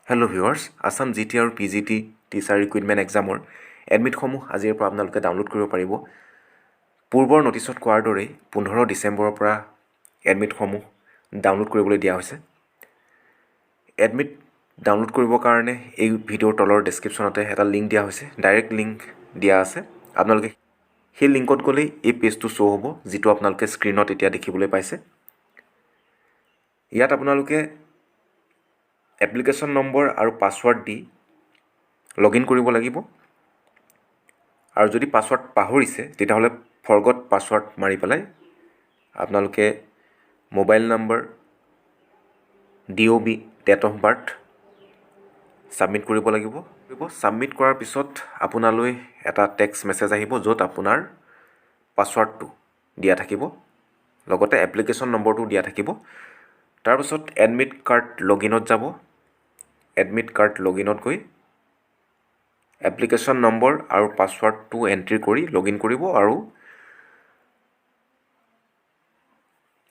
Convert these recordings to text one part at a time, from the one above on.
Hello' viewers, Assam G T আৰু P G T teacher recruitment এক্সামৰ এডমিটসমূহ আজিৰ পৰা আপোনালোকে ডাউনলোড কৰিব পাৰিব। পূৰ্বৰ নটিচত কোৱাৰ দৰেই 15 ডিচেম্বৰৰ পৰা এডমিটসমূহ ডাউনলোড কৰিবলৈ দিয়া হৈছে। এডমিট ডাউনলোড কৰিবৰ কাৰণে এই ভিডিঅ'ৰ তলৰ ডেছক্ৰিপশ্যনতে এটা লিংক দিয়া হৈছে, ডাইৰেক্ট লিংক দিয়া আছে। আপোনালোকে সেই লিংকত গ'লেই এই পেজটো শ্ব' হ'ব, যিটো আপোনালোকে স্ক্ৰীণত এতিয়া দেখিবলৈ পাইছে। ইয়াত আপোনালোকে এপ্লিকেশ্যন নম্বৰ আৰু পাছৱৰ্ড দি লগ ইন কৰিব লাগিব আৰু যদি পাছৱৰ্ড পাহৰিছে, তেতিয়াহ'লে ফৰগট পাছৱৰ্ড মাৰি পেলাই আপোনালোকে mobile number, DOB, date of birth submit কৰিব লাগিব। ছাবমিট কৰাৰ পিছত আপোনালৈ এটা টেক্সট মেছেজ আহিব, য'ত আপোনাৰ পাছৱৰ্ডটো দিয়া থাকিব, লগতে এপ্লিকেশ্যন নম্বৰটো দিয়া থাকিব। তাৰপাছত এডমিট কাৰ্ড লগ ইনত যাব। এডমিট কাৰ্ড লগ ইনত গৈ এপ্লিকেশ্যন নম্বৰ আৰু পাছৱৰ্ডটো এণ্ট্ৰি কৰি লগ ইন কৰিব আৰু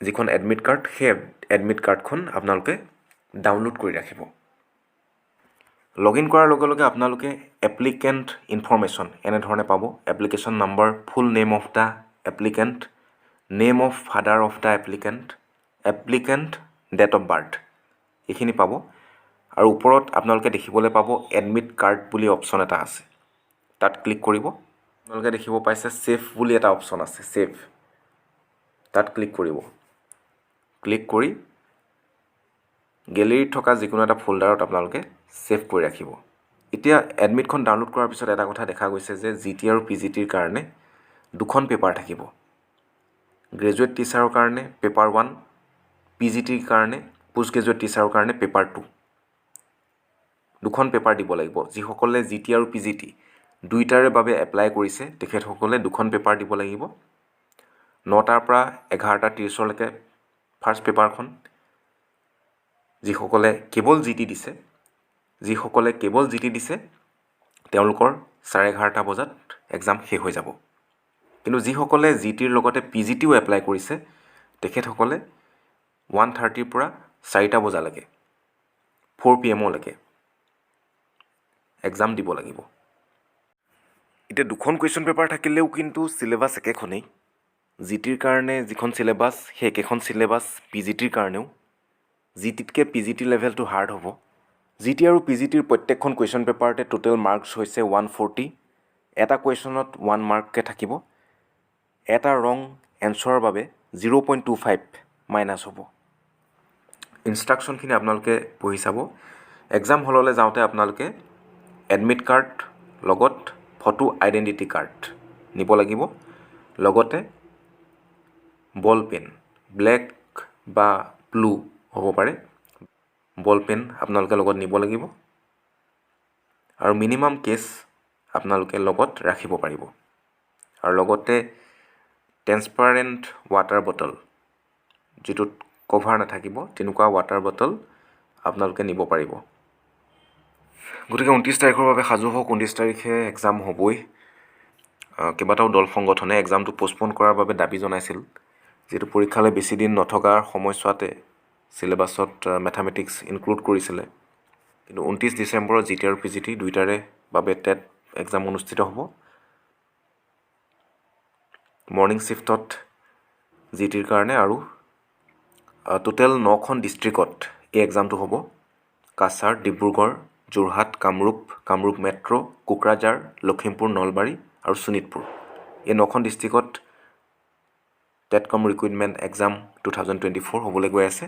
যিখন এডমিট কাৰ্ড, সেই এডমিট কাৰ্ডখন আপোনালোকে ডাউনলোড কৰি ৰাখিব। লগ ইন কৰাৰ লগে লগে আপোনালোকে এপ্লিকেণ্ট ইনফৰ্মেশ্যন এনেধৰণে পাব: application number, full name of the applicant, name of father of the applicant, applicant date of birth, এইখিনি পাব। আৰু ওপৰত আপোনালোকে দেখিবলৈ পাব এডমিট কাৰ্ড বুলি অপশ্যন এটা আছে। তাত ক্লিক কৰিব। আপোনালোকে দেখিব পাইছে ছেভ বুলি এটা অপশ্যন আছে, ছেভ, তাত ক্লিক কৰিব। ক্লিক কৰি গেলেৰীত থকা যিকোনো এটা ফ'ল্ডাৰত আপোনালোকে ছেভ কৰি ৰাখিব। এতিয়া এডমিটখন ডাউনলোড কৰাৰ পিছত এটা কথা দেখা গৈছে যে জি টি আৰু পি জি টিৰ কাৰণে দুখন পেপাৰ থাকিব। গ্ৰেজুৱেট টিচাৰৰ কাৰণে পেপাৰ 1, পি জি টিৰ কাৰণে, পোষ্ট গ্ৰেজুৱেট টিচাৰৰ কাৰণে পেপাৰ 2। দুখন পেপাৰ দিব লাগিব। যিসকলে জি টি আৰু পি জি টি দুয়োটাৰে বাবে এপ্লাই কৰিছে, তেখেতসকলে দুখন পেপাৰ দিব লাগিব। 9টাৰ পৰা 11টা 30লৈকে ফাৰ্ষ্ট পেপাৰখন। যিসকলে কেৱল জি টি দিছে, যিসকলে কেৱল জি টি দিছে, তেওঁলোকৰ 11:30 বজাত এক্সাম শেষ হৈ যাব। কিন্তু যিসকলে জি টিৰ লগতে পি জি টিও এপ্লাই কৰিছে, তেখেতসকলে 1:30ৰ পৰা 4টা বজালৈকে, 4 পি এমলৈকে এক্সাম দিব লাগিব। এতিয়া দুখন কুৱেশ্যন পেপাৰ থাকিলেও কিন্তু চিলেবাছ একেখনেই। জি টিৰ কাৰণে যিখন চিলেবাছ, সেই একেখন চিলেবাছ পি জি টিৰ কাৰণেও। জি টিতকৈ পি জি টি লেভেলটো হাৰ্ড হ'ব। জি টি আৰু পি জি টিৰ প্ৰত্যেকখন কুৱেশ্যন পেপাৰতে টোটেল মাৰ্কছ হৈছে 140। এটা কুৱেশ্যনত 1 মাৰ্ককৈ থাকিব। এটা ৰং এনচাৰৰ বাবে 0.25 মাইনাছ হ'ব। ইনষ্ট্ৰাকশ্যনখিনি আপোনালোকে পঢ়ি চাব। এক্সাম হললৈ যাওঁতে আপোনালোকে এডমিট কাৰ্ড, লগত ফটো আইডেণ্টিটি কাৰ্ড নিব লাগিব, লগতে বল পেন, ব্লেক বা ব্লু হ'ব পাৰে, বল পেন আপোনালোকে লগত নিব লাগিব আৰু মিনিমাম কেছ আপোনালোকে লগত ৰাখিব পাৰিব। আৰু লগতে ট্ৰেন্সপাৰেণ্ট ৱাটাৰ বটল, যিটোত কভাৰ নাথাকিব, তেনেকুৱা ৱাটাৰ বটল আপোনালোকে নিব পাৰিব। গতিকে 29 তাৰিখৰ বাবে সাজু হওক। 29 তাৰিখে এক্সাম হ'বই। কেইবাটাও দল সংগঠনে এক্সামটো পষ্টপ'ন কৰাৰ বাবে দাবী জনাইছিল, যিহেতু পৰীক্ষালৈ বেছি দিন নথকাৰ সময়ছোৱাতে চিলেবাছত মেথামেটিক্স ইনক্লুড কৰিছিলে। কিন্তু 29 ডিচেম্বৰত জি টি আৰু পি জি টি দুয়োটাৰে বাবে টেট এক্সাম অনুষ্ঠিত হ'ব। মৰ্ণিং শ্বিফ্টত জি টিৰ কাৰণে আৰু টোটেল নখন ডিষ্ট্ৰিক্টত এই এক্সামটো হ'ব: কাছাৰ, ডিব্ৰুগড়, যোৰহাট, কামৰূপ, কামৰূপ মেট্ৰ', কোকৰাঝাৰ, লখিমপুৰ, নলবাৰী আৰু শোণিতপুৰ। এই নখন ডিষ্ট্ৰিক্টত TET cum recruitment exam 2024 হ'বলৈ গৈ আছে।